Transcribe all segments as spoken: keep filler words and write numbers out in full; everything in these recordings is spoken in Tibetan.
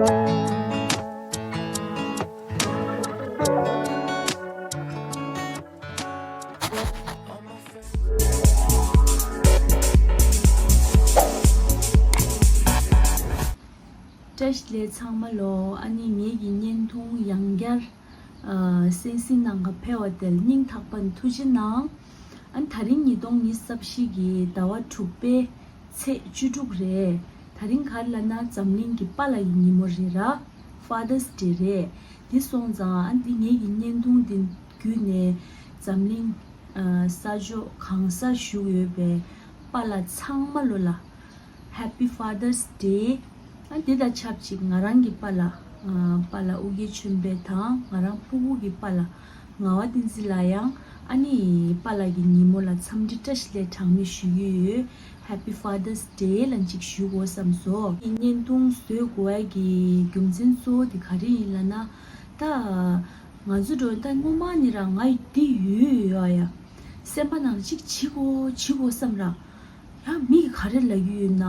བཀྲ་ཤིས་བདེ་ལེགས་ཚང་མ་ལོ། ཨ་ནི་ངེད་ཀྱི་བརྙན་ཐུང་ཡང་བསྐྱར་ཨ་གསན་གཟིགས་གནང་ག་ཕེབས་པ་དེར་སྙིང་ཐག་པ་ནས་ཐུགས་རྗེ་གནང་། ཨ་ནི་དེ་རིང་ཉིས་སྟོང་ཉི་ཤུ་རྩ་བཞི་གི་ཟླ་བ་དྲུག་པའི་ཚེས་བཅུ་དྲུག་རེད། དེ་རིང་ག་རེ་ལབ་ན་འཛམ་གླིང་གི་པཱ་ལགས་ཀྱི་ཉིན་མོ་རེད་ར། Father's Day རེད། འདི་སོང་ཙང་ཨ་འདི་ངེད་ཀྱི་བརྙན་ཐུང་འདི་བརྒྱུད་ནས་འཛམ་གླིང་ཨ་ས་ཕྱོགས་གང་སར་བཞུགས་ཡོད་པའི་པཱ་ལགས་ཚང་མ་ལོ་ལ་Happy Father's Day། ཨ་འདི་དང་ཆབས་ཅིག་ང་རང་གི་པཱ་ལགས་ཨ་པཱ་ལགས་ཨོ་རྒྱན་ཆོས་འཕེལ་དང་ང་རང་སྤུ་གུ་གི་པཱ་ལགས་ངག་དབང་བསྟན་འཛིན་ལགས་ཡང་ཨ་ནི་པཱ་ལགས་ཀྱི་ཉིན་མོ་ལ་འཚམས་འདྲི་བཀྲ་ཤིས་བདེ་ལེགས་གྲངས་མེད་ཞུ་གི་ཡོད། Happy Father's Day ལབ་ཅིག་ཞུ་དགོས་བསམ་སོང་། བརྙན་ཐུང་བཟོ་དགོས་ཡ་གི་རྒྱུ་མཚན་གཙོ་བོ་དེ་ག་རེ་ཡིན་ལབ་ན། ད་ང་ཚོ་འགྲོ་ད་སྔོན་མ་ནས་རང་ང་འདི་ཡོད་ཡོད་ཡ། སེམས་པ་ནང་ཅིག་བྱེད་དགོས་བྱེད་དགོས་བསམ་ར། ཡང་མི་གིས་ག་རེ་ལབ་ཀྱི་ཡོད་ན།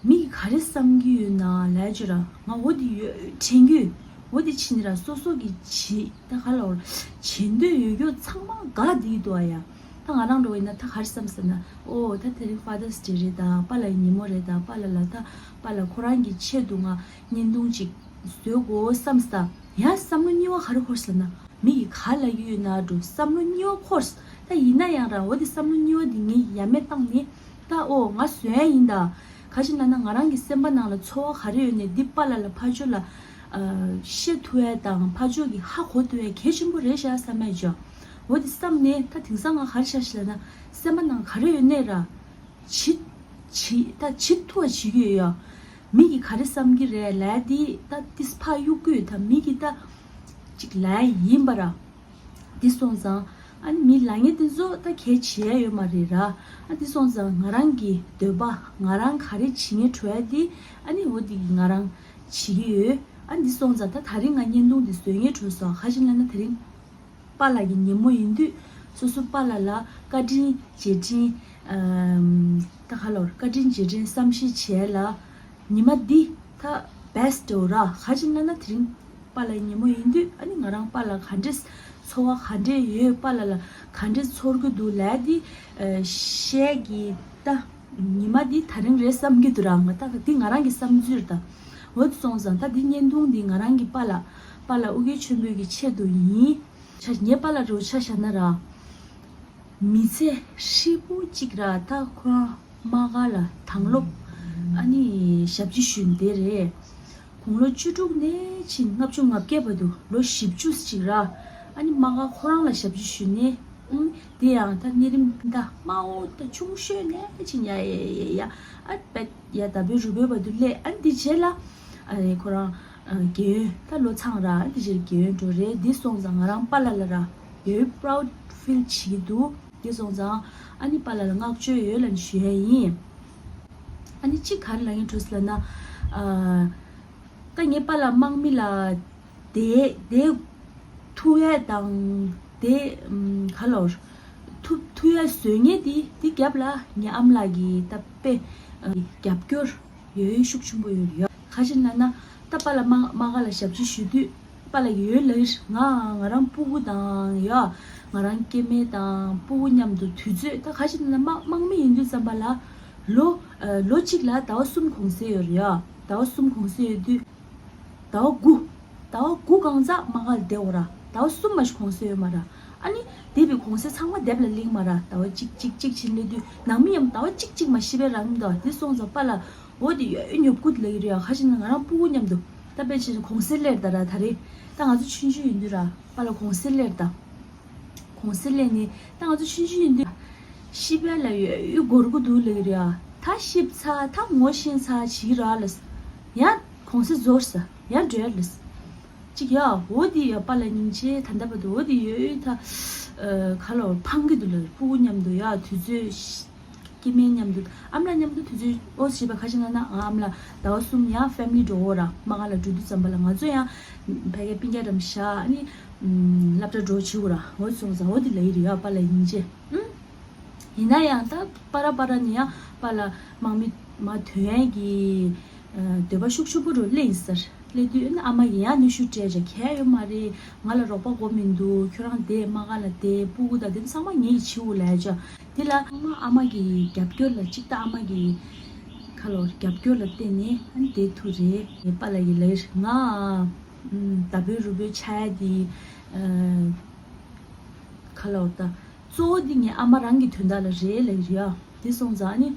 མི་གིས་ག་རེ་བསམ་གྱི་ཡོད་ན་ལབ་ཅིག་ར། ང་འོ་འདི་ཡོད་དྲན་གྱི་ཡོད། འོ་འདི་ཕྱིན་ནས་ར་སོ་སོ་གིས་བྱེད་ད་ག་ལ་འོར་བྱེད་འདོད་ཡོད་རྒྱུ་ཚང་མ་དགའ་བསྡད་འདུག་ཨ་ཡ། ད་ང་རང་འགྲོ་བ་ཡིན་ན་ད་ག་རེ་བསམ་ཟེར་ན། ཨོ་ད་དེ་རིང་Father's Day རེད་ད། པཱ་ལགས་ཉིན་མོ་རེད་ད། པཱ་ལགས་ལ་ད་པཱ་ལགས་ཁོ་རང་གི་ཆེད་དུ་ང་བརྙན་ཐུང་ཅིག་བཟོ་དགོས་བསམ་ས། ཡང་བསམ་བློ་གཉིས་པ་ག་རེ་འཁོར་ཟེར་ན། མི་གིས་ག་ལབ་ཀྱི་ཡོད་ན་འགྲོ་བསམ་བློ་གཉིས་པ་འཁོར། ད་ཡིན་ན་ཡང་ར་འོ་དེ་བསམ་བློ་གཉིས་པ་དེ་ངས་ཡ་མེད་བཏང་ནས་ད་ཨོ་ང་བཟོ་ཡ་ཡིན་ད། ག་ཅི་ལབ་ན་ང་རང་གི་སེམས་པ་ནང་ལ་ཚོར་བ་ག་རེ་ཡོད་ནས་འདི་པཱ་ལགས་ལ་ཕར་ཕྱོགས་ལ་ཨ་བཤད་ཐུབ་ཡ་དང་ཕར་ཕྱོགས་ཀྱིས་ཧ་གོ་ཐུབ་ཡ་གལ་ཆེན་པོ་རེད་ཤག་བསམ་ཡ་ཅིག་འོ་དེ་བསམ་ནས་ད་དེང་སང་ང་ག་རེ་བྱས་ཤག་ལབ་ན་སེམས་པ་ནང་ག་རེ་ཡོད་ནའི་ར། བྱེད། བྱེད། ད་བྱེད་ཐུབ་པ་བྱེད་ཀྱི་ཡོད་ཡ། མི་གིས་ག་རེ་བསམ་གྱི་རེད་ལབ་ཡ་དེ་ད་ཏིས་ཕར་གཡུག་གི་ཡོད་ད། མི་གིས་ད་ཅིག་ལབ་ཡ་ཡིན་པ་ར། འདི་སོང་ཙང་ཨ་ནི་མི་ལབ་མཁན་དེ་ཚོ་ད་གལ་ཆེ་ཡ་ཡོད་མ་རེད་ར། ཨ་འདི་སོང་ཙང་ང་རང་གི་འདོད་པ་ང་རང་ག་རེ་བྱེད་མཁན་འགྲོ་ཡ་དེ་ཨ་ནི་འོ་དེ་གི་ང་རང་བྱེད་ཀྱི་ཡོད། ཨ་འདི་སོང་ཙང་ད་དེ་རིང་ང་བརྙན་ཐུང་འདི་བཟོ་མཁན་འགྲོ་སོང་། ག་ཅི་ལབ་ན་དེ་རིང་པཱ་ལགས་ཀྱི་ཉིན་མོ་ཡིན་དུས་སོ་སོ་པཱ་ལགས་ལ་བཀའ་དྲིན་རྗེས་དྲན་ཨམ་ད་ག་ལབ་དགོས་རེད། བཀའ་དྲིན་རྗེས་དྲན་བསམ་ཤེས་བྱས་ལ་ཉི་མ་འདི་ད་བེ་སི་ཊི་འདྲ་བོ་ར། ག་ཅི་ལབ་ན་དེ་རིང་པཱ་ལགས་ཉིན་མོ་ཡིན་དུས་ཨ་ནི་ང་རང་པཱ་ལགས་ག་འདྲས་ཚོར་བ་ག་འདྲས་ཡོད། པཱ་ལགས་ལ་ག་འདྲས་ཚོར་གྱི་འདུག་ལབ་ཡ་འདི་ཨ་བཤད་ཀྱི་ད་ཉི་མ་འདི་དེ་རིང་རེད་བསམ་གྱི་འདུག་ར། ང་ད་འདི་ང་རང་གི་བསམ་ཚུལ་རེད་ད། འོ་དེ་སོང་ཙང་ད་འདི་བརྙན་ཐུང་འདི་ང་རང་གི་པཱ་ལགས་པཱ་ལགས་ཨོ་རྒྱན་ཆོས་འཕེལ་གྱི་ཆེད་དུ་ཡིན། ཆ་ངའི་པཱ་ལགས་འདྲ་བོ་ཆ་བཞག་ན་ར། མི་ཚེ་ཧྲིལ་པོ་གཅིག་ར་ད་ཁོ་རང་དམག་སྒར་ལ་དྭང་སློབ་ཨ་ནི་ཞབས་ཕྱི་ཞུས་བསྡད་རེད། དགུང་ལོ་བཅུ་དྲུག་ནས་ཕྱིན་ལྔ་བཅུ་ང་བརྒྱད་བར་དུ་ལོ་བཞི་བཅུ་ཅིག་ར་ཨ་ནི་དམག་སྒར་ཁོ་རང་ལ་ཞབས་ཕྱི་ཞུས་ནས། ཨང་། དེ་ཡང་ད་གནས་རིམ་ད་དམའ་བོ་ད་ཆུང་ཤོས་ནས་ཕྱིན་ཡ་ཡ་ཡ་ཡ་ཨ་པད་ཡ་ད་བོད་རུ་བོད་བར་དུ་སླེབས། ཨ་ནི་དེ་རྗེས་ལ་ཨ་ནི་ཁོ་རང་ཨ་རྒན་ཡོལ་ད་ལོ་ཚང་ར། ཨ་ནི་དེ་རྗེས་རྒན་ཡོལ་འགྲོ་རེད། འདི་སོང་ཙང་ང་རང་པཱ་ལགས་ལ་ར་ཡོད་པ་པ་རའུ་ཌི་ཕིལ་བྱེད་ཀྱི་འདུག་འདི་སོང་ཙང་ཨ་ནི་པཱ་ལགས་ལ་བསྔགས་བརྗོད་ཡོད་ལབ་ནས་ཞུ་ཡ་ཡིན། ཨ་ནི་གཅིག་ག་རེ་ལབ་ཡིན་འགྲོ་ཟེར་ལབ་ན། ཨ་ད་ངའི་པཱ་ལགས་དམག་མི་ལ་བསྡད་བསྡད་ཐུབ་ཡ་དང་བསྡད་ཨམ་ག་ལབ་ཐུབ་ཐུབ་ཡ་བཟོ་མཁན་དེ་དེ་རྒྱབ་ལ་ངའི་ཨ་མ་ལགས་ཀྱི་ད་དཔེ་ཨ་རྒྱབ་སྐྱོར་ཡོད་ཤུགས་ཆེན་པོ་ཡོད་ཡ། ག་ཅི་ལབ་ན་ད་པཱ་ལགས་དམག་དམག་སྒར་ལ་ཞབས་ཕྱི་ཞུ་དུས་པཱ་ལགས་ཀྱིས་ཡོད་ལབ་ཀྱི་རེད། ང་ང་རང་སྤུ་གུ་དང་ཡ་ང་རང་སྐྱེ་དམན་དང་སྤུ་གུ་མཉམ་དུ་དུས་ཚོད་ད་ག་ཅི་ལབ་ན་དམག་དམག་མི་ཡིན་དུས་ཙམ་པ་ལ་ལོ་ཨ་ལོ་གཅིག་ལ་ཟླ་བ་གསུམ་གུང་སེང་ཡོད་རེད་ཡ། ཟླ་བ་གསུམ་གུང་སེང་ཡོད་དུས། ཟླ་བ་དགུ། ཟླ་བ་དགུ་གང་ཙམ་དམག་སྒར་ལ་བསྡད་འོ་ར། ཟླ་བ་གསུམ་མ་ཞིག་གུང་སེང་ཡོད་མ་ར། ཨ་ནི་བསྡད་པའི་གུང་སེང་ཚང་མ་སྡེབ་ལ་ལེན་མ་ར། ཟླ་བ་གཅིག་གཅིག་གཅིག་བྱས་སླེབས་དུས་ནང་མི་མཉམ་ཟླ་བ་གཅིག་གཅིག་མ་ཤི་བའི་རང་མི་འདུག་འདི་སོང་ཙང་པཱ་ལགས་འོ་དེ་ཡོད་ཉོབ་ཀུད་ལ་ཡོད་རེད་ཡ། ག་ཅི་ན་ང་རང་སྤུ་གུ་མཉམ་དུ་ད་དཔེ་བྱས་ན་གུང་སེང་སླེབས་ད་ར། ད་རེས་ད་ང་ཚོ་ཆུང་ཆུང་ཡིན་དུས་ར་པཱ་ལགས་གུང་སེང་སླེབས་ད། གུང་སེང་སླེབས་ནས་ད་ང་ཚོ་ཆུང་ཆུང་ཡིན་དུས་ཤི་བ་ལ་ཡོད་ཡོད་འགོར་གི་འདུག་ལབ་ཀྱི་རེད་ཨ། ད་ཤི་ཚར་ད་ངོ་ཤེས་ཚར་བྱེད་ཀྱི་ར་ལབ། ཡང་གུང་སེང་རྫོགས་ས་ཡང་འགྲོ་ཡ་ལབ། ཅིག་ཡ་འོ་དེ་ཡ་པཱ་ལགས་སྙིང་རྗེ་ད་ལྟ་བར་དུ་འོ་དེ་ཡོད་ཡོད་ད་ཨ་ག་ལ་ཕངས་ཀྱི་འདུག་ལབ། སྤུ་གུ་མཉམ་དུ་ཡ་དུས་ཚོད་སྐྱེ་དམན་མཉམ་དུ་ཨ་མ་ལགས་མཉམ་དུ་དུས་ཚོད་ཨོ་བྱེད་པ་ག་ཅི་ན་ན་ཨ་མ་ལགས་ཟླ་བ་གསུམ་ཡང་ཕེ་མི་ལི་འགྲོ་འོ་ར། དམག་སྒར་ལ་འགྲོ་དུས་ཙམ་པ་ལ་ང་ཚོ་ཡང་ཕ་གིའི་སྤུན་ཀྱག་འགྲམ་བཞག་ཨ་ནི་སློབ་གྲྭ་འགྲོ་བྱེད་དགོས་ར། འོ་སོང་ཙང་འོ་དེ་ལབ་ཀྱི་རེད་ཡ་པཱ་ལགས་སྙིང་རྗེ། ཨུམ། ཡིན་ན་ཡང་ད་པ་ར་པ་ར་ནས་ཡང་པཱ་ལགས་དམག་མི་མར་ཐོན་ཡས་ཀྱི་ཨ་འདོད་པ་ཤུགས་ཆེན་པོ་རུ་སླེབས་ཡིན་ཟེར། སླེབས་དུས་ཨ་ནི་ཨ་མ་གིས་ཡང་ནུ་ཞུ་སྤྲད་བྱས། གལ་ཡོད་མ་རེད། ང་ལ་རོགས་པ་དགོས་མི་འདུག་ཁྱོད་རང་བསྡད། མ་ག་ལ་བསྡད། སྤུ་གུ་དང་དེ་ཚང་མ་ངེད་ཀྱིས་བྱེད་འོ་ལབ་བྱས། དེ་ལ་ཚང་མ་ཨ་མ་གི་རྒྱབ་སྐྱོར་ལ་གཅིག་ད་ཨ་མ་གི་ཁ་ལོ་རྒྱབ་སྐྱོར་ལ་བརྟེན་ནས་ཨ་ནི་བསྡད་ཐུབ་རེད། ངའི་པཱ་ལགས་ཀྱིས་ལབ་ཀྱི་རེད། ང་ཨ་ད་བོད་རུ་བོད་ཆགས་ཡ་དེ་ཨ་ཁ་ལོ་ད། གཙོ་བོ་འདི་ངའི་ཨ་མ་རང་གི་དོན་དག་ལ་རེད་ལབ་ཀྱི་རེད་ཡ། དེ་སོང་ཙང་ཨ་ནི་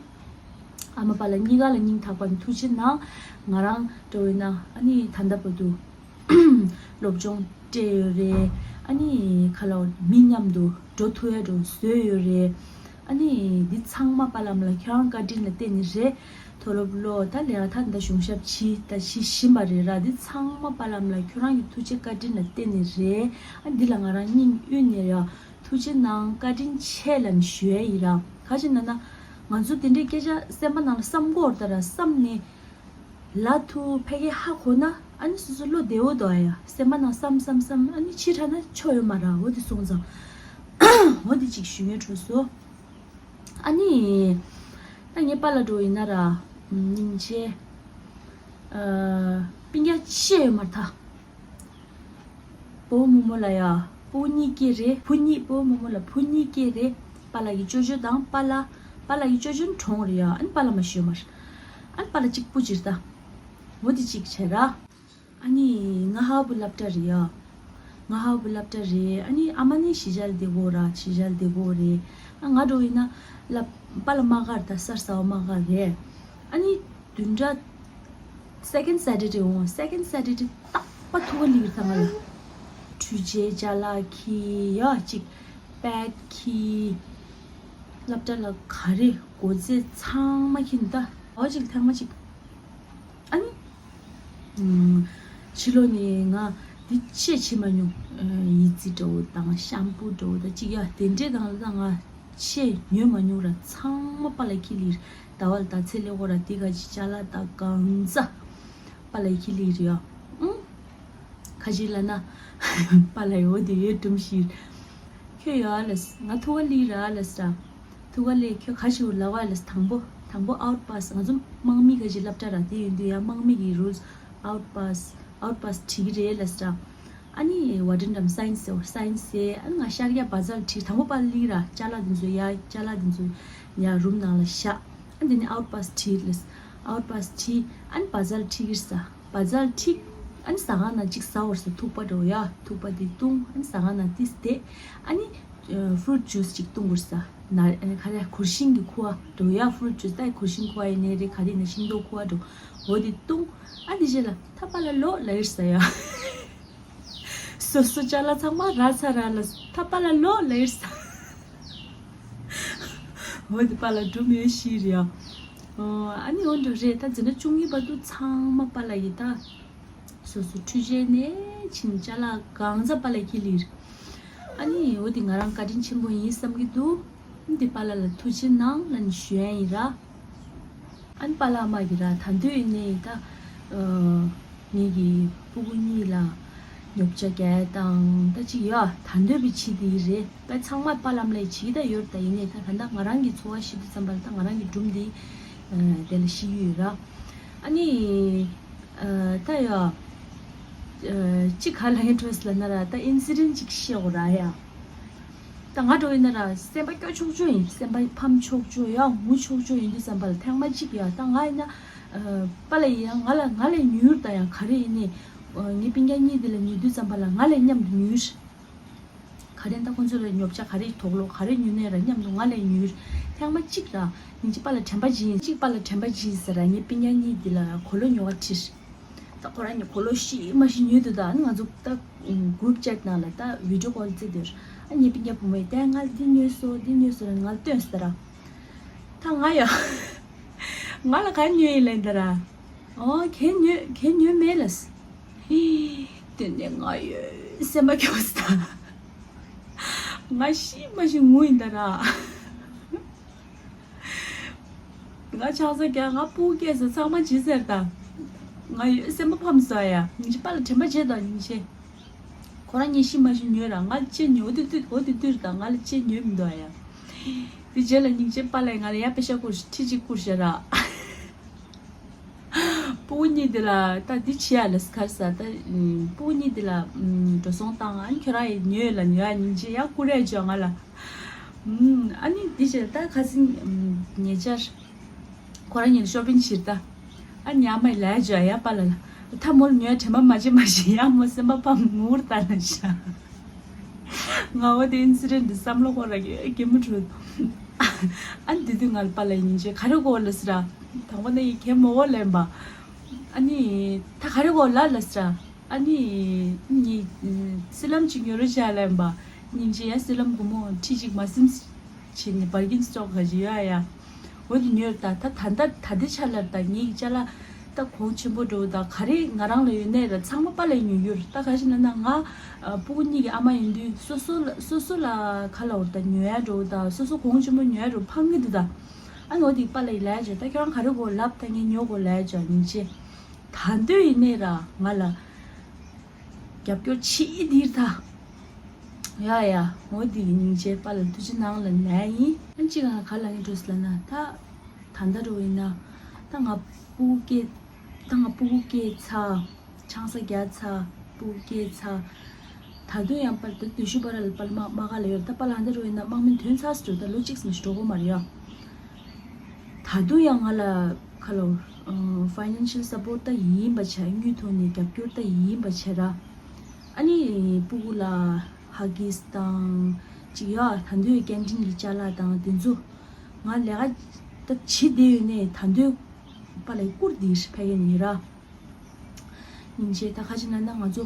ཨ་མ་པཱ་ལགས་གཉིས་ཀ་ལ་སྙིང་ཐག་པ་ནས་ཐུགས་རྗེ་གནང་། ང་རང་འགྲོ་བའི་ནང་ཨ་ནི་ད་ལྟ་བར་དུ་སློབ་སྦྱོང་སྤྲད་ཡོད་རེད། ཨ་ནི་ཁ་ལོ་མི་མཉམ་དུ་འགྲོ་ཐུབ་ཡ་འགྲོ་བཟོས་ཡོད་རེད། ཨ་ནི་འདི་ཚང་མ་པཱ་ལགས་ལ་ཁྱོད་རང་བཀའ་དྲིན་ལ་བརྟེན་ནས་རེད། མཐོ་སློབ་ལོ་ད་ལས་ཀ་ད་ད་གཞུང་ཞབས་ཕྱི་ད་ཕྱི་བཞིན་པ་རེད་ར། འདི་ཚང་མ་པཱ་ལགས་ལ་ཁྱོད་རང་གི་ཐུགས་རྗེ་བཀའ་དྲིན་ལ་བརྟེན་ནས་རེད། ཨ་འདི་ལ་ང་རང་སྙིང་དབུས་ནས་ར། ཐུགས་རྗེ་གནང་། བཀའ་དྲིན་ཆེ་ལབ་ནས་ཞུ་ཡ་ཡིན་ར། ག་ཅི་ན་ན། ང་ཚོ་དེ་འདྲའི་སྐད་ཆ་སེམས་པ་ནང་ལ་བསམ་གྱི་ཡོད་རེད་ད་ར། བསམ་ནས་ལབ་ཐུབ། ཕ་གིར་ཧ་གོ་ན་ཨ་ནི་སོ་སོ་བློ་བདེ་བོ་འདུག་ཨ་ཡ། སེམས་པ་ནང་བསམ་བསམ་བསམ་ཨ་ནི་ཕྱི་དྲགས་ན་ཆོ་ཡོད་མ་ར། འོ་དེ་སོང་ཙང་འོ་དེ་ཅིག་ཞུ་ཡ་འཕྲོད་སོང་། ཨ་ནི། ད་ངའི་པཱ་ལགས་འགྲོ་ཡིན་ན་ར། སྙིང་རྗེ། ཨ། སྤུན་ཀྱག་ཤེས་ཡོད་མ་རེད་ད། སྤོ་བོ་རྨོ་མོ་ལ་ཡ། སྤུ་གུ་གཉིས་སྐྱེས་རེད། བུ་གཉིས། སྤོ་བོ་རྨོ་མོ་ལ་བུ་གཉིས་སྐྱེས་རེད། པཱ་ལགས་ཀྱི་ཅོ་ཅོ་དང་པཱ་ལགས། པཱ་ལགས་ཀྱི་ཅོ་ཅོ་ནི་གྲོངས་རེད་ཡ། ཨ་ནི་པཱ་ལགས་མ་ཤི་ཡོད་མ་རེད། ཨ་ནི་པཱ་ལགས་གཅིག་པུ་ཅིག་རེད་ད། འོ་དེ་གཅིག་བྱས་ར། ཨ་ནི་ང་ཧ་བུ་སློབ་གྲྭ་རེད་ཡ། ང་ཧ་བུ་སློབ་གྲྭ་རེད། ཨ་ནི་ཨ་མ་ནི་གཞིས་ཆགས་ལ་བསྡད་ཀྱི་ཡོད་ར། གཞིས་ཆགས་ལ་བསྡད་ཀྱི་ཡོད་རེད། ཨ་ང་འགྲོ་ཡིན་ན་སློབ་པཱ་ལགས་མ་གར་ད་གསར་ཟ་བ་མ་གར་རེད། ཨ་ནི་བདུན་ཕྲག་second Saturday འོང་། second Saturday རྟག་པར་ཐུག་ག་སླེབས་ཀྱི་རེད་ད་ང་ལ། འཕྲུལ་ཆས་ཅ་ལག་འཁྱེར་ཡ་གཅིག་པེཌ་འཁྱེར། སློབ་གྲྭ་ལ་ག་རེ་དགོས་ཚད་ཚང་མ་འཁྱེར་ད། འོ་གཅིག་ཐེངས་མ་གཅིག་ཨ་ནི། ཕྱི་ལོགས་ནས་ང་འདི་ཆས་བྱེད་མ་མྱོང་། ཡི་ཙི་འདྲ་བོ་དང་ཤམ་པུ་འདྲ་བོ་དང་གཅིག་ཡ་དེ་འདྲས་དང་ལ་ང་ཆས་ཉོས་མ་མྱོང་ར། ཚང་མ་པཱ་ལགས་འཁྱེར་སླེབས་རེད། ཟླ་བ་ལ་ཟླ་ཚེས་སླེབས་ཀྱི་ཡོད་ར། དེ་ག་ཅིག་ཅ་ལག་དང་གང་ཟག་པཱ་ལགས་འཁྱེར་སླེབས་རེད་ཡ། ཨང་། ཁ་ཅིག་ལབ་ན། པཱ་ལགས་འོ་དེ་ཡོད་སྒྲུང་ཞིག་ཁྱོད་ཡོད་ཨ་ལས། ང་ཐུག་ག་སླེབས་ར་ལས་ར། ཐུག་ག་སླེབས། ཁྱོད་ག་ཞིག་ལབ་ཨ་ལས། དང་པོ་དང་པོ་out pass། ང་ཚོ་དམག་མི་ག་ཅིག་སློབ་གྲྭ་ར། དེ་ཡིན་དུས་ཡ་དམག་མི་གི་rules། out pass out pass བྲིས་ཀྱི་རེད་ལས་ར། ཨ་ནི་ཝར་ཌེན་འགྲམ་སའིན་སའིན་ཟེར། ཨ་ནི་ང་ཤར་ཡ་བ་ཛར་བྲིས། དང་པོ་པཱ་ལགས་སླེབས་ར། ཅ་ལག་འདི་ཚོ་ཡ། ཅ་ལག་འདི་ཚོ་ཡ་རུམ་ནང་ལ་བཞག་ཨ་འདི་ནི་out pass བྲིས་ལས། out pass བྲིས། ཨ་ནི་བ་ཛར་ཁྲིད་ཀྱི་རེད་ས། བ་ཛར་ཁྲིད། ཨ་ནི་ཟ་ཁང་ནང་གཅིག་ཟ་བར་ས་ཐུག་པ་འགྲོ་ཡ། ཐུག་པ་དེ་བཏུང་། ཨ་ནི་ཟ་ཁང་ནང་ཏིས་བསྡད། ཨ་ནི་fruit juice གཅིག་བཏུང་དགོས་ས། ན་ཨ་ནི་ག་རེ་གུར་ཤིང་གི་ཁུ་བ་འགྲོ་ཡ། fruit juice ད་གུར་ཤིང་ཁུ་བ་ཡིན་ནའི་རེད། ག་རེ་ཡིན་ན་ཤིང་ཏོག་ཁུ་བ་འགྲོ། འོ་དེ་བཏུང་། ཨ་དེ་རྗེས་ལ་ད་པཱ་ལགས་ལོག་ལབ་ཡོད་ས་ཡ། སོ་སོ་ཅ་ལག་ཚང་མ་རག་ཚར་ར་ལ་ད་པཱ་ལགས་ལོག་ལབ་ཡོད་ས། འོ་དེ་པཱ་ལགས་སྒྲུང་ཡོད་ཤི་རེད་ཡ། ཨ་ནི་འོ་འགྲོ་རེད། ད་འཛིན་གྲྭ་བཅུ་གཉིས་བར་དུ་ཚང་མ་པཱ་ལགས་ཡིན་ད། སོ་སོ་འཕྲུལ་ཆས་ནས་ཕྱིན་ཅ་ལག་གང་ཟག་པཱ་ལགས་ཁྱེར་སླེབས་རེད། ཨ་ནི་འོ་དེ་ང་རང་བཀའ་དྲིན་ཆེན་པོ་ཡིན་བསམ་གྱི་འདུག་འདི་པཱ་ལགས་ལ་ཐུགས་རྗེ་གནང་ལབ་ནས་ཞུ་ཡ་ཡིན་ར། ཨ་ནི་པཱ་ལགས་མ་གི་ར་ད་འདོད་ཡིན་ནའི་ད། ངེད་ཀྱི་སྤུ་གུ་གཉིས་ལ་ཉོ་ཆ་རྒྱག་དང་ད་ཅིག་ཡ་ད་འདོད་པའི་ཆེད་དེ་རེད། ད་ཚང་མ་པཱ་ལགས་ལ་བྱེད་ཀྱི་ད་ཡོད་ད། ཡིན་ནའི་ད་ད་ལྟ་ང་རང་གི་འཚོ་བ་ཤི་དུས་ཙམ་པ་ལ་ད་ང་རང་གི་སྒྲུང་འདི་དེ་ལ་ཤི་ཡོད་ར། ཨ་ནི། ད་ཡ། གཅིག་ག་ལ་ཡིན་འགྲོ་ལབ་ན་ར་ད་incident གཅིག་བཤད་འོ་ར་ཡ། ད་ང་འགྲོ་ཡིན་ན་ར་སེམས་པ་སྐྱོ་ཆོག་ཆོག་ཡིན། སེམས་པ་ཕམ་ཆོག་ཆོག་ཡ་ངུ་ཆོག་ཆོག་ཡིན་དུས་ཙམ་པ་ལ་ཐེངས་མ་གཅིག་ཡ་ད་ང་ཡིན་ན། པཱ་ལགས་ཡིན་ཡང་ང་ལ་ང་ལས་ཉོས་ད་ཡང་ག་རེ་ཡིན་ནའི། ངའི་སྤུན་ཀྱག་གཉིས་དེ་ལ་ཉོ་དུས་ཙམ་པ་ལ་ང་ལས་མཉམ་དུ་ཉོས། ག་རེ་ད་ཁོང་ཚོ་ལ་ཉོ་ཆ་ག་རེ་དོགས་ལོ་ག་རེ་ཉོ་ནའི་ར་མཉམ་དུ་ང་ལས་ཉོས། ཐེངས་མ་གཅིག་ར་ཉིན་གཅིག་པཱ་ལགས་དྲན་པ་བརྗེད། གཅིག་པཱ་ལགས་དྲན་པ་བརྗེད་ཟེར་ར་ངའི་སྤུན་ཀྱག་གཉིས་དེ་ལ་གོས་ལོག་ཉོ་ག་ཁྲིད། ད་ཁོ་རང་གཉིས་གོས་ལོག་ཤི་མ་ཤི་ཉོས་འདུག་ད་ང་ཚོ་ད་group chat ནང་ལ་ད་video call རྩེ་དེར་ཨ་ངའི་སྤུན་ཀྱག་བུ་མོ་ཡིས་ད་ང་ལ་འདི་ཉོས་སོང་འདི་ཉོས་སོང་ལབ་ང་ལ་སྟོན་ཟེར་ར། ད་ང་ཡ། ང་ལ་ག་ཉོས་ཡིན་ལབ་ད་ར། ཨོ་གན་ཉོས་གན་ཉོས་མེད་ལབ། ཧི། དེ་ནས་ང་ཡོད་སེམས་པ་སྐྱོ་ས། ང་ཤི་མ་ཤི་ངུ་ཡིན་ད་ར། ང་ཆང་ས་རྒྱག་ང་སྤུ་གུ་སྐྱེས་ས་ཚང་མ་བྱེད་ཟེར་ད། ང་ཡོད་སེམས་པ་ཕམ་ས་ཡ་ཉིན་གཅིག་པཱ་ལགས་དྲན་པ་བརྗེད་ད་ཉིན་ཤས། ཁོ་རང་གཉིས་ཤི་མ་ཤི་ཉོས་ར་ང་ལ་ཅེ་ཉོས་འོ་དེ་དུས་འོ་དེ་དུས་ར་ད་ང་ལ་ཅེ་ཉོས་མི་འདུག་ཡ། དེ་རྗེས་ལ་ཉིན་གཅིག་པཱ་ལགས་ང་ལ་ཡ་པེ་ཤ་བསྐུར་ཁྲི་གཅིག་བསྐུར་ཤ་ར། སྤུ་གུ་གཉིས་དེ་ལ་ད་འདི་བྱེད་ཡ་ལ་ག་རེ་ཟ། ད་སྤུ་གུ་གཉིས་དེ་ལ་འགྲོ་སོང་བཏང་། ཨ་ནི་ཁྱོད་རང་ཡིས་ཉོས་ལ་ཉོ་ཡ་སྙིང་རྗེ་ཡ་ཀུ་རེ་བྱོས་ང་ལ། ཨ་ནི་འདི་བྱས་ད་ཁ་སང་ཉེ་ཆར་ཁོ་རང་གཉིས་ལ་ཤོ་པིང་བྱེད་ད། ཨ་ནི་ཨ་མ་ཡིས་ལབ་བྱོས་ཡ་པཱ་ལགས་ལ། ད་མོ་ལ་ཉོ་ཡ་དྲན་པ་མ་བརྗེད་མ་བརྗེད་ཡ་མོ་སེམས་པ་ཕམ་ངུ་ར་ད་ལ་ཤ། ང་འོ་དེ་ཨིན་སི་ཌེན་ཊི་འདི་བསམ་བློ་འཁོར་ར་གི་གད་མོ་དྲུད། ཨ་ནི་དེ་དུས་ང་ལ་པཱ་ལགས་སྙིང་རྗེ་ག་རེ་དགོས་ལབ་ཟེར་ར། དང་པོ་ནས་ཡི་གེ་མོ་འོ་ལེན་པ། ཨ་ནི་ད་ག་རེ་དགོས་ལབ་ལབ་ཟེར་ར། ཨ་ནི་ངས་སི་ལམ་ཅིག་ཉོ་རོགས་བྱས་ལབ་པ། སྙིང་རྗེ་ཡ་སི་ལམ་སྒོར་མོ་ཁྲི་གཅིག་མ་ཟིན་བྱས་ནས་བར་གིན་སི་ཊོག་ག་ཅིག་ཡོད་ཡ། འོ་དེ་ཉོས་ར། ད་ད་ད་ད་དེ་ཆ་ལ་ད་ངེད་ཀྱི་ཅ་ལག་ད་གོང་ཆེན་པོ་འགྲོ་ད་ག་རེ་ང་རང་ལ་ཡོད་ནའི་ར་ཚང་མ་པཱ་ལགས་ཉོ་རྒྱུ་ར། ད་ག་ཅི་ལབ་ན་ང་ཨ་སྤུ་གུ་གཉིས་ཀྱི་ཨ་མ་ཡིན་དུས་སོ་སོ་ལ་སོ་སོ་ལ་ག་ལབ་དགོས་ར། ད་ཉོ་ཡ་འགྲོ་ད་སོ་སོ་གོང་ཆེན་པོ་ཉོ་ཡ་འགྲོ་ཕངས་ཀྱི་འདུག་ད་ཨ་ནི་འོ་དེ་པཱ་ལགས་ལབ་བྱས། ད་ཁྱོད་རང་ག་རེ་དགོས་ལབ། ད་ངས་ཉོ་དགོས་ལབ་བྱས་སྙིང་རྗེ། ད་དུང་ཡིན་ནའི་ར་ང་ལ་རྒྱབ་སྐྱོར་བྱེད་འདི་ར་ད། ཡ་ཡ། འོ་དེ་སྙིང་རྗེ་པཱ་ལགས་ཐུགས་རྗེ་གནང་ལབ་ནས་ཡིན། ཨ་ཅི་ག་ག་ལབ་ཡིན་འགྲོ་ཟེར་ལབ་ན། ད་ད་ལྟ་འགྲོ་ཡིན་ན་ད་ང་སྤུ་གུ་སྐྱེས། ད་ང་སྤུ་གུ་སྐྱེས་ཚར། ཆང་ས་བརྒྱབ་ཚར། སྤུ་གུ་སྐྱེས་ཚར། ད་དུང་ཡང་པར་ད་དུས་ཤུ་པར་ལ་པར་མ་མ་ག་ལ་ཡོད། ད་པཱ་ལགས་འདི་རུ་ཡིན་ན་དམག་མི་ཐོན་ཚར་སུ་ད་ལོ་གཅིག་ཙམ་ཞིག་འགྲོ་གོ་མ་རེད་ཡ། ད་དུང་ཡང་ང་ལ་ཁ་ལོ་ཨ་ཕའི་ནན་ཤལ་སཔོར་ཊི་ད་ཡིན་པ་བྱས། དངུལ་ཐོག་ནས་རྒྱབ་སྐྱོར་ད་ཡིན་པ་བྱས་ར། ཨ་ནི་སྤུ་གུ་ལ་ཧ་གིས་དང་ཅིག་ཡ་ད་དུང་ཀེན་ཊིན་གྱི་ཅ་ལག་དང་དེ་ཚོ་ང་ལས་ཀ་ད་བྱེད་བསྡད་ཡོད་ནའི་ད་དུང་པཱ་ལགས་བསྐུར་འདི་ཕ་གི་ནས་ར། སྙིང་རྗེ། ད་ཁ་ཅིག་ན་ན་ང་ཚོ་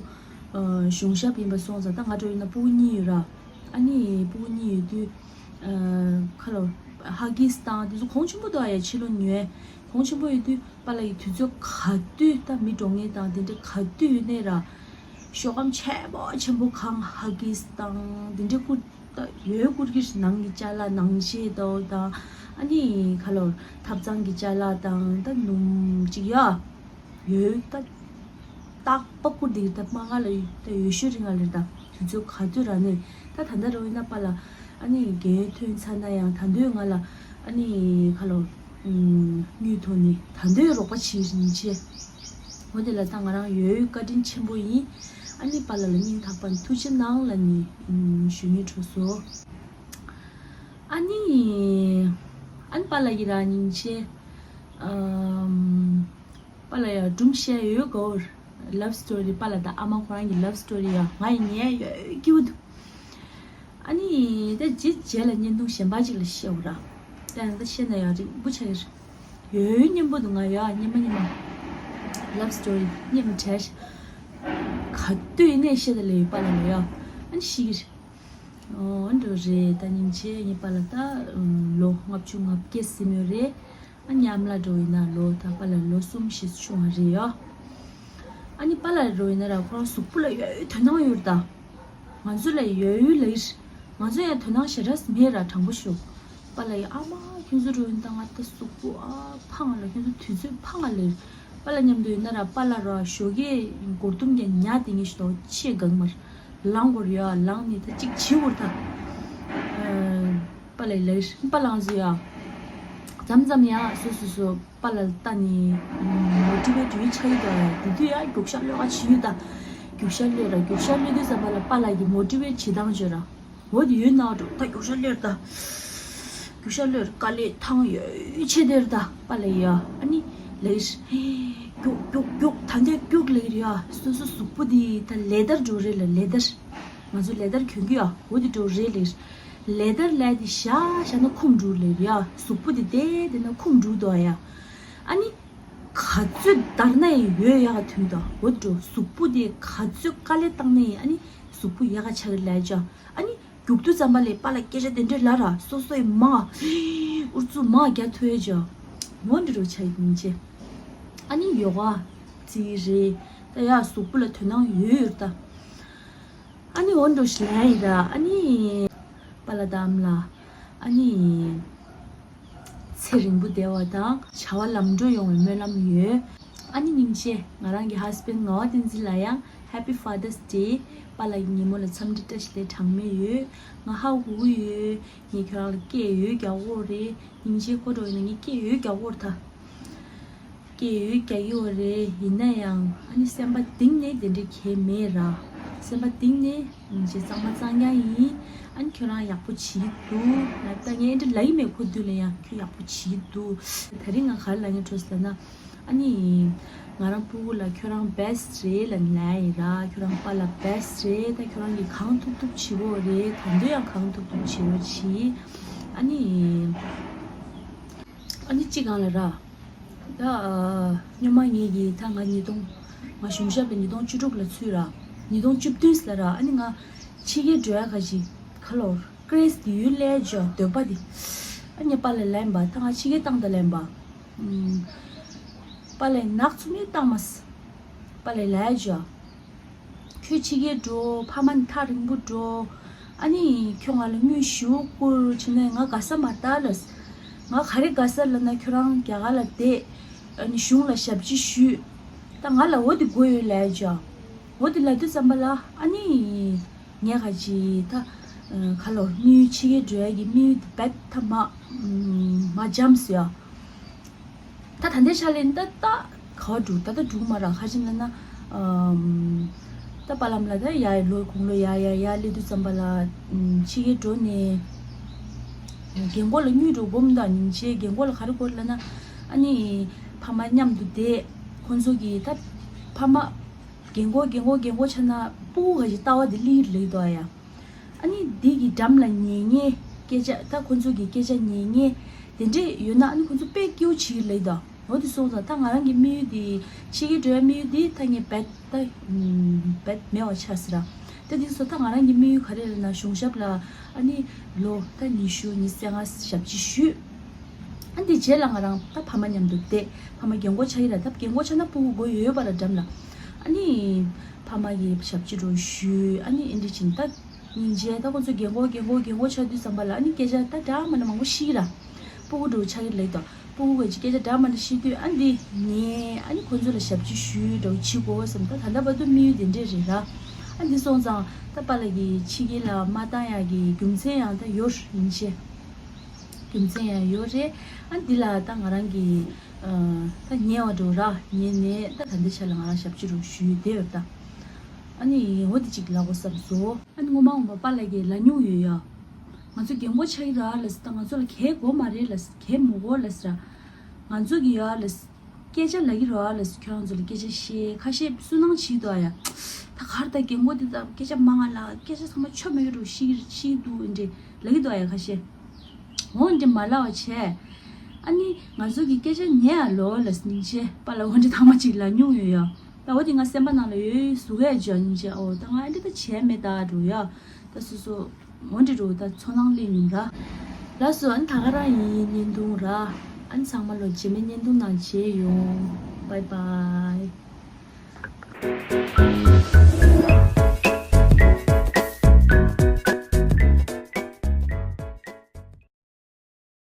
ཨ་གཞུང་ཞབས་ཡིན་པ་སོང་ཙང་ད་ང་འགྲོ་ཡིན་ན་སྤུ་གུ་གཉིས་ཡོད་ར། ཨ་ནི་སྤུ་གུ་གཉིས་ཡོད་དུས་ཨ་ཁ་ལོ་ཧ་གིས་དང་དེ་ཚོ་གོང་ཆེན་པོ་འདུག་ཨ་ཡ། ཕྱི་ལོགས་ཉོས་གོང་ཆེན་པོ་ཡོད་དུས་པཱ་ལགས་ཀྱིས་དུས་ཚོད་ག་དུས་ད་མི་འགྲོ་མཁན་དང་དེ་འདྲ་ག་དུས་ཡོད་ནའི་ར། ཤོག་སྒམ་ཆེན་པོ་ཆེན་པོ་གང་ཧ་གིས་དང་དེ་འདྲ་བསྐུར། ད་ཡོད་བསྐུར་གྱི་རེད། ནང་གི་ཅ་ལག་ནང་ཆས་དོ་དང་ཨ་ནི་ཁ་ལོ་ཐབ་ཚང་གི་ཅ་ལག་དང་ད་སྣུམ་ཅིག་ཡ་ཡོད། ད་རྟག་པ་བསྐུར་འདི་ད་མ་ག་ལ་ད་ཡོད་ཤོས་རིང་ང་ལེར་ད་དུས་ཚོད་ག་དུས་ར་ནས་ད་ད་ལྟ་རོ་ཡིན་ན་པཱ་ལགས་ཨ་ནི་རྒན་ཐོན་ཚར་ན་ཡང་ད་དུང་ང་ལ་ཨ་ནི་ཁ་ལོ་དངུལ་ཐོག་ནས་ད་དུང་རོགས་པ་བྱེད་རིན་ཆེ། འོ་དེ་ལ་ད་ང་རང་ཡོད་བཀའ་དྲིན་ཆེན་པོ་ཡིན། ཨ་ནི་པཱ་ལགས་ལ་སྙིང་ཐག་པ་ནས་ཐུགས་རྗེ་གནང་ལབ་ནས་ཞུ་སྙིང་བྲོ་སོང་། ཨ་ནི། ཨ་ནི་པཱ་ལགས་ཀྱི་རང་སྙིང་རྗེ། ཨམ། པཱ་ལགས་ཡ་སྒྲུང་བཤད་ཡོད་གོ། ལབ་སི་ཊོ་རི་པཱ་ལགས་དང་ཨ་མ་ཁོ་རང་གི་ལབ་སི་ཊོ་རི་ཡ་ང་ཡི་ཉན་ཡོད་སྐྱིད་པོ་འདུག་ཨ་ནི་ད་རྗེས་རྗེས་ལ་བརྙན་ཐུང་གཞན་པ་ཅིག་ལ་བཤད་འོ་ར། ད་ཡང་ད་བཤད་ན་ཡང་རིང་པོ་ཆགས་ཀྱི་རེད། ཡོད་ཡོད་སྙན་པོ་འདུག་ང་ཡ་སྙན་མ་སྙན་མ། ལབ་སི་ཊོ་རི་སྙན་མ་བྲལ་ཞིག་ག་དུས་ཡིན་ནའི་བཤད་ད་ལས་ཡོད་པཱ་ལགས་ལ་ཡ། ཨ་ནི་ཤི་གི་རེད། ཨོ་འགྲོ་རེད། ད་སྙིང་རྗེ་ཡིན་པཱ་ལགས། ད་ལོ་ལྔ་བཅུ་ང་བརྒྱད་ཟིན་ཡོད་རེད། ཨ་ནི་ཨ་མ་ལགས་འགྲོ་ཡིན་ན་ལོ་ད་པཱ་ལགས་ལོ་གསུམ་བཞི་ཆུང་བ་རེད་ཡ། ཨ་ནི་པཱ་ལགས་འགྲོ་ཡིན་ན་ར་ཁོ་རང་གཟུགས་པོ་ལ་ཡོད་དོ་སྣང་ཡོད་རེད་ད། ང་ཚོ་ལ་ཡོད་ཡོད་ལ་ཡིར། ང་ཚོ་ཡང་དོ་སྣང་ཞེ་དྲག་མེད་ར་དྲང་པོ་ཞུ། པཱ་ལགས་ཡི་ཨ་མ་ཁྱོད་ཚོ་འགྲོ་ཡིན་ད་ང་ད་གཟུགས་པོ་ཨ་ཕངས་ལ་ཁྱོད་ཚོ་དུས་ཚོད་ཕངས་ལ་ལེར། པཱ་ལགས་མཉམ་དུ་ཡོད་ན་ར་པཱ་ལགས་ར་ཞོགས་ཀས་སྒོར་ཐུམ་གྱི་ཉ་དེ་ངས་ཞུ་དོ་ཆེས་གང་མར་ལངས་དགོས་ར་ཡ། ལངས་ནས་ད་ཅིག་བྱེད་དགོས་ར་ད། པཱ་ལགས་ལགས་པཱ་ལགས་ཚོ་ཡ། མཚམས་མཚམས་ཡ་སོ་སོ་སོ་པཱ་ལགས་ལ་ལྟ་ནས་མོ་ཊི་ཝེ་ཊི་ཡོད་ཆགས་ཡོད་ད། དེ་དུས་ཡ་རྒྱུག་ཤར་གློད་ག་བྱེད་ཡོད་ད། རྒྱུག་ཤར་གློད་ར་རྒྱུག་ཤར་གློད་དུས་ཙམ་པ་ལ་པཱ་ལགས་ཀྱི་མོ་ཊི་ཝེ་ཊི་བྱེད་སྟངས་བརྗོད་ར། འོ་དེ་ཡོད་ན་འགྲོ་ད་རྒྱུག་ཤར་གློད་ར་ད། རྒྱུག་ཤར་གློད་ར་དཀའ་ལས་ཐང་ཡོད་ཆེ་དེར་ད་པཱ་ལགས་ཡ། ཨ་ནི་ལགས་རྒྱུག་རྒྱུག་རྒྱུག་ད་འདས་རྒྱུག་ལགས་ཡ། སོ་སོ་གཟུགས་པོ་དེ་ད་ལེ་དར་འགྲོ་རེད་ལ་ལེ་དར། ང་ཚོ་ལེ་དར་གྱོན་གྱི་ཡ། འོ་དེ་འགྲོ་རེད་ལགས། ལེ་དར་ལས་དེ་བཞག་བཞག་ན་འཁུམ་འགྲོ་ལགས་ཡ། གཟུགས་པོ་དེ་བསྡད་བསྡད་ན་འཁུམ་འགྲོ་དོ་ཡ། ཨ་ནི། ག་ཚོད་བརྡར་ན་ཡང་ཡོད་ཡག་ག་དུས་དང་འོ་འགྲོ་གཟུགས་པོ་དེ་ག་ཚོད་དཀའ་ལས་བཏང་ན་ཡང་ཨ་ནི་གཟུགས་པོ་ཡག་ག་ཆགས་ཀྱི་ལས་ཅོ། ཨ་ནི་རྒྱུག་དུས་ཙམ་པ་ལས་པཱ་ལགས་སྐད་ཆ་དེ་འདྲས་ལབ་ར་སོ་སོའི་མ་ཨུ་ཚུགས་མ་རྒྱག་ཐུབ་ཡ་ཅོ། འོ་འདྲ་རུ་ཆགས་ཡིན་ཅེ། ཨ་ནི་ཡོ་ག་རྩེ་རེད་ད་ཡ་གཟུགས་པོ་ལ་དོ་སྣང་ཡོད་ཡོད་ད། ཨ་ནི་འོ་འགྲོ་ཞིག་ལབ་ཡིན་ད་ཨ་ནི་པཱ་ལགས་དང་ཨ་མ་ལགས་ཨ་ནི། ཚེ་རིང་པོ་བསྡད་པ་དང་བྱ་བ་ལམ་འགྲོ་ཡོང་བའི་སྨོན་ལམ་ཡོད། ཨ་ནི་སྙིང་རྗེ། ང་རང་གི་ཧས་བྷེན་ཌི་ངག་དབང་བསྟན་འཛིན་ལ་ཡང་Happy Father's Day། པཱ་ལགས་ཀྱི་ཉིན་མོ་ལ་འཚམས་འདྲི་བཀྲ་ཤིས་བདེ་ལེགས་གྲངས་མེད་ཡོད། ང་ཧ་གོ་གི་ཡོད། ངས་ཁྱོད་རང་ལ་སྐད་ཡོད་རྒྱག་གི་ཡོད་རེད། སྙིང་རྗེ། ཁོ་འགྲོ་ཡིན་ན་ངས་སྐད་ཡོད་རྒྱག་གི་ཡོད་རེད་ད། སྐྱེས་ཡོད་རྒྱག་གི་ཡོད་རེད། ཡིན་ན་ཡང་ཨ་ནི་སེམས་པ་གཏིང་ནས་དེ་འདྲ་གང་ཡང་མེད་ར། སེམས་པ་གཏིང་ནས་ཅིག་གཙང་མ་གཙང་རྐྱང་ཡིན། ཨ་ནི་ཁྱོད་རང་ཡག་པོ་བྱེད་ཀྱི་འདུག་ད་ངས་འདི་ལབ་ཀྱི་མེད། ཁོ་དུས་ལ་ཡང་ཁྱོད་ཡག་པོ་བྱེད་ཀྱི་འདུག་ད་རིང་ང་ག་རེ་ལབ་སྙིང་བྲོ་སོང་ལབ་ན། ཨ་ནི་ང་རང་སྤུ་གུ་ལ་ཁྱོད་རང་བྷེ་སི་ཊི་རེད་ལབ་ནས་ལབ་ཡིན་ར། ཁྱོད་རང་པཱ་ལགས་བྷེ་སི་ཊི་རེད། ད་ཁྱོད་རང་གིས་གང་ཐུབ་ཐུབ་བྱེད་དགོས་རེད། ད་དུང་ཡང་གང་ཐུབ་ཐུབ་བྱེད་རོགས་གྱིས། ཨ་ནི་ཨ་ནི་ཅི་གང་ལ་ར། ད་ཨ་སྔོན་མ་ངེད་ཀྱིས་ད་ང་ཉིས་སྟོང་། ང་གཞུང་ཞབས་ལ་ཉིས་སྟོང་བཅུ་དྲུག་ལ་ཚུད་ར། ཉིས་སྟོང་བཅུ་བདུན་ལ་ར། ཨ་ནི་ང་ཕྱི་རྒྱལ་འགྲོ་ཡ་ག་ཅིག་ག་ལོར་ཀྲེས་དེ་ཡུལ་ལས་ཅོ་འདོད་པ་དེ། ཨ་ནི་པཱ་ལགས་ལན་པ་ད་ང་ཕྱི་རྒྱལ་བཏང་ད་ལན་པ། ཨུམ། པཱ་ལགས་ནག་ཚུམ་ཡིན་བཏང་མ་སི། པཱ་ལགས་ལས་ཅོ། ཁྱོད་ཕྱི་རྒྱལ་འགྲོ། ཕ་མ་ཐག་རིང་པོ་འགྲོ། ཨ་ནི་ཁྱོད་ང་ལ་དངུལ་ཞེ་པོ་བསྐུར་བྱས་ནས་ང་དགའ་ས་མ་རེད་ལབ། ང་ག་རེ་དགའ་ས་ལབ་ན་ཁྱོད་རང་རྒྱ་གར་ལ་བསྡད། ཨ་ནི་གཞུང་ལ་ཞབས་ཕྱི་ཞུས། ད་ང་ལ་འོ་དེ་དགོས་ཡོད་ལབ་ཅོ། འོ་དེ་ལབ་དུས་ཙམ་པ་ལ་ཨ་ནི་ངས་ག་ཅིག་ད་ག་ལོར་དམིགས་ཡུལ་ཕྱི་རྒྱལ་འགྲོ་ཡ་གི་དམིགས་ཡུལ་དེ་རྦད་ད་མ་མ་འཇམ་སོང་ཡ། ད་ད་ལྟའི་ཆ་ལ་ད་ད་ག་བ་འགྲོ། ད་ད་འགྲོ་མ་ར། ག་ཅི་ལབ་ན། ཨམ། ད་པཱ་ལགས་ལ་ད་ཡ་ལོ་དགུང་ལོ་ཡ་ཡ་ཡ་སླེབས་དུས་ཙམ་པ་ལ། ཨམ། ཕྱི་རྒྱལ་འགྲོ་ནས་རྒན་གོག་ལ་དངུལ་འགྲོ་སྒོམ་དང་ཉིན་བྱེད་རྒན་གོག་ལ་ག་རེ་དགོས་ལབ་ན། ཨ་ནི་ཕ་མ་མཉམ་དུ་བསྡད། ཁོང་ཚོ་གིས་ད་ཕ་མ་རྒན་གོག་རྒན་གོག་རྒན་གོག་ཆགས་ན་སྤུ་གུ་ག་ཅིག་ལྟ་བ་དེ་སླེབས་ཀྱི་རེད་འདུག་ཨ་ཡ། ཨ་ནི་འདི་གི་འགྲམ་ལ་ཉན་མཁན་སྐད་ཆ། ད་ཁོང་ཚོ་གི་སྐད་ཆ་ཉན་མཁན་དེ་འདྲས་ཡོད་ན་ཨ་ནི་ཁོང་ཚོ་དཔེ་སྐྱིད་པོ་བྱེད་ཀྱི་རེད་ད། འོ་དེ་སོང་ཙང་ད་ང་རང་གི་དམིགས་ཡུལ་དེ་ཕྱི་རྒྱལ་འགྲོ་ཡ་དམིགས་ཡུལ་དེ་ད་ངས་རྦད་ད་རྦད་མེད་པ་ཆགས་སོང་ར། ད་དེ་སོང་ད་ང་རང་གི་དམིགས་ཡུལ་ག་རེ་རེད་ན་གཞུང་ཞབས་ལ་ཨ་ནི་ལོ་ད་ཉི་ཤུ་ཉི་ཤུ་རྩ་ལྔ་ཞབས་ཕྱི་ཞུས། ཨ་འདི་རྗེས་ལ་ང་རང་ད་ཕ་མ་མཉམ་དུ་བསྡད། ཕ་མ་རྒན་གོག་ཆགས་ཀྱི་ར། ད་རྒན་གོག་ཆགས་ན་སྤུ་གུ་དགོས་ཡོད་པ་ར་འགྲམ་ལ། ཨ་ནི་ཕ་མ་གི་ཞབས་ཕྱི་རོགས་ཞུས། ཨ་ནི་ཨེ་འདྲ་བྱས་ནས་ད་སྙིང་རྗེ། ད་ཁོང་ཚོ་རྒན་གོག་རྒན་གོག་རྒན་གོག་ཆགས་དུས་ཙམ་པ་ལ་ཨ་ནི་སྐད་ཆ་ད་འདྲ་མ་འདྲ་མང་པོ་བཤད་ཀྱི་ར། སྤུ་གུ་འདྲ་བོ་ཆགས་ཀྱི་ལབ་ད། སྤུ་གུ་གི་སྐད་ཆ་འདྲ་མ་འདྲ་བཤད་དུས་ཨ་འདི་ངས་ཨ་ནི་ཁོང་ཚོ་ལ་ཞབས་ཕྱི་ཞུས་འདྲ་བོ་བྱེད་དགོས་བསམ། ད་ད་ལྟ་བར་དུ་དམིགས་ཡུལ་དེ་འདྲས་རེད་ར། ཨ་འདི་སོང་ཙང་ད་པཱ་ལགས་ཀྱིས་ཕྱི་རྒྱལ་ལ་མ་བཏང་ཡག་གི་རྒྱུ་མཚན་ཡང་ད་ཡོད་ཡིན་ཤེས། རྒྱུ་མཚན་ཡང་ཡོད་རེད། ཨ་འདི་ལ་ད་ང་རང་གིས་ཨ་ད་ཉལ་བ་འདྲ་བོ་ར། ཉལ་ནས་ད་ད་ལྟའི་ཆ་ལ་ང་རང་ཞབས་ཕྱི་རོགས་ཞུས་བསྡད་ཡོད་ད། ཨ་ནི་འོ་དེ་ཅིག་ལབ་དགོས་བསམ་སོང་། ཨ་ནི་སྔོན་མ་འོང་པ་པཱ་ལགས་ཀྱིས་ལབ་མྱོང་ཡོད་ཡ། ང་ཚོ་རྒན་གོག་ཆགས་ཀྱི་ར་ལབ་ཟེར། ད་ང་ཚོ་ལ་གལ་དགོས་མ་རེད་ལབ་ཟེར། གལ་མི་དགོས་ལབ་ཟེར། ང་ཚོ་གིས་ཡ་ལབ་ཟེར། སྐད་ཆ་ལབ་ཀྱི་རེད་ལབ་ཟེར། ཁྱོད་རང་ཚོ་ལ་སྐད་ཆ་བཤད་ཁ་ཤས་སུན་སྣང་བྱེད་ཀྱི་འདུག་ཨ་ཡ། ད་ག་རེ་ད་རྒན་གོག་འདི་ད་སྐད་ཆ་མང་ང་ལ་སྐད་ཆ་ཚང་མ་ཆོ་མེད་འགྲོ་ཤི་ཤི་འདུག་ཨེ་འདྲས་ལབ་ཀྱི་འདུག་ཨ་ཡ་ཁ་ཤས། འོ་འདྲས་མ་ལབ་པ་བྱས། ཨ་ནི་ང་ཚོ་གི་སྐད་ཆ་ཉན་ཡ་ལོ་ལབ་ཟེར། སྙིང་རྗེ། པཱ་ལགས་འོ་འདྲས་ཐེངས་མ་གཅིག་ལབ་མྱོང་ཡོད་ཡ། ད་འོ་དེ་ང་སེམས་པ་ནང་ལ་ཡོད་ཡོད་ཟུག་ཡ་བྱས། སྙིང་རྗེ། འོ་ད་ང་ཨེ་འདྲས་ད་བྱས་མེད་ད་འགྲོ་ཡ། ད་སོ་སོ། འོ་འདྲས་འགྲོ་ད་ཚོར་སྣང་སླེབས་མྱོང་ར། ལགས་སོ། ཨ་ནི་ད་ག་རང་ཡིན་བརྙན་ཐུང་ར། ཨ་ནི་ཚང་མ་ལོ་རྗེས་མའི་བརྙན་ཐུང་ནང་མཇལ་ཡོང་། བྷའི་བྷའི།